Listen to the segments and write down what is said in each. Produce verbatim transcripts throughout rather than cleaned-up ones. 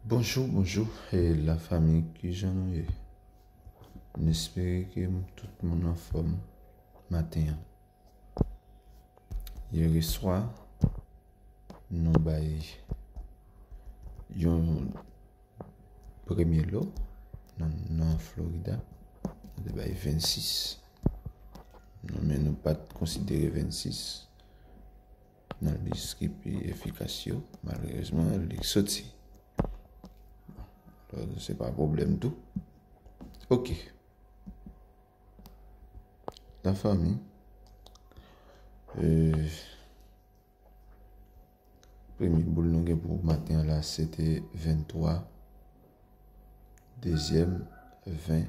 Bonjou, bonjou, e lafanmi, kijan nou ye? M espere ke tout moun anfòm maten an. Yèreswa, nou bay yon premye lo nan, nan Florida. Nou te bay vennsis. Non, men nou pa t konsidere vennsis nan lis ki pi efikas yo. Malerezman, li soti. Alò, se pa pwoblèm tou. Ok. Lafanmi, e, premye boul nou gen pou maten an la, se te venntwa, dezyèm, ven,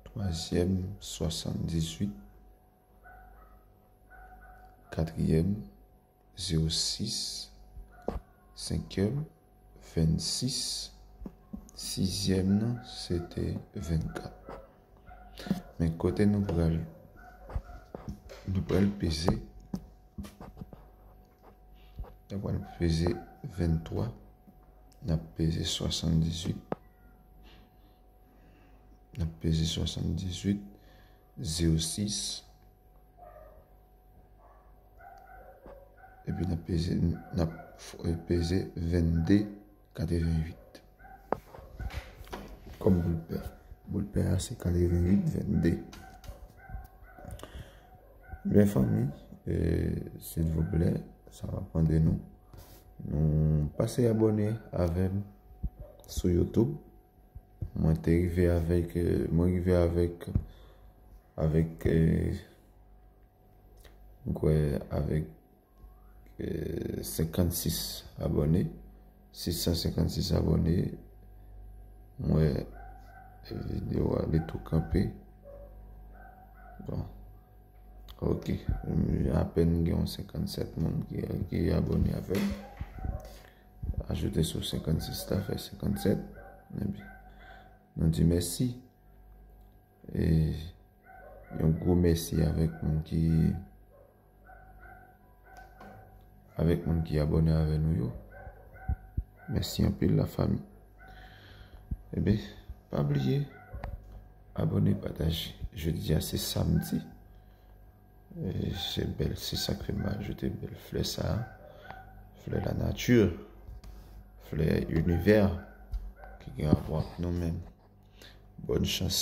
twazyèm, swasanndizuit, katriyèm, zewo sis, senkyèm, vennsis, sizyèm nan, se te vennkat. Men kote nou pral, nou pral peze, nou pral peze venntwa, n ap peze swasanndizuit, n ap peze swasanndizuit, zewo sis, epi n ap peze, n ap f-, peze vennde katreventuit. Kòm boul pè. Boul pè a se katreventuit vennde. Byen fanmi, e, silvouplè, sa m ap mande nou, nou pase abòne avè m sou YouTube. Mwen te rive avèk, e, mwen rive avèk, avèk, e, mwen kwè avèk, e, senkannsis abòne, sis san senkannsis abòne. Mwen, e, videyo a, li tou kanpe. Bon. Ok. Apèn gen yon senkannsèt moun ki, ki abòne avè m. Ajoute sou senkannsis la, fè senkannsèt. Epi, nou di mèsi. E yon gwo mèsi avèk moun ki, avèk moun ki abòne avè nou yo. Mèsi anpil, lafanmi. Ebyen, pa bliye, abòne, pataje. Jodi a se samdi. E se bèl, se sa k fè m ajoute bèl flè sa a. Flè lanati, flè inivè ki gen rapò ak nou menm. Bòn chans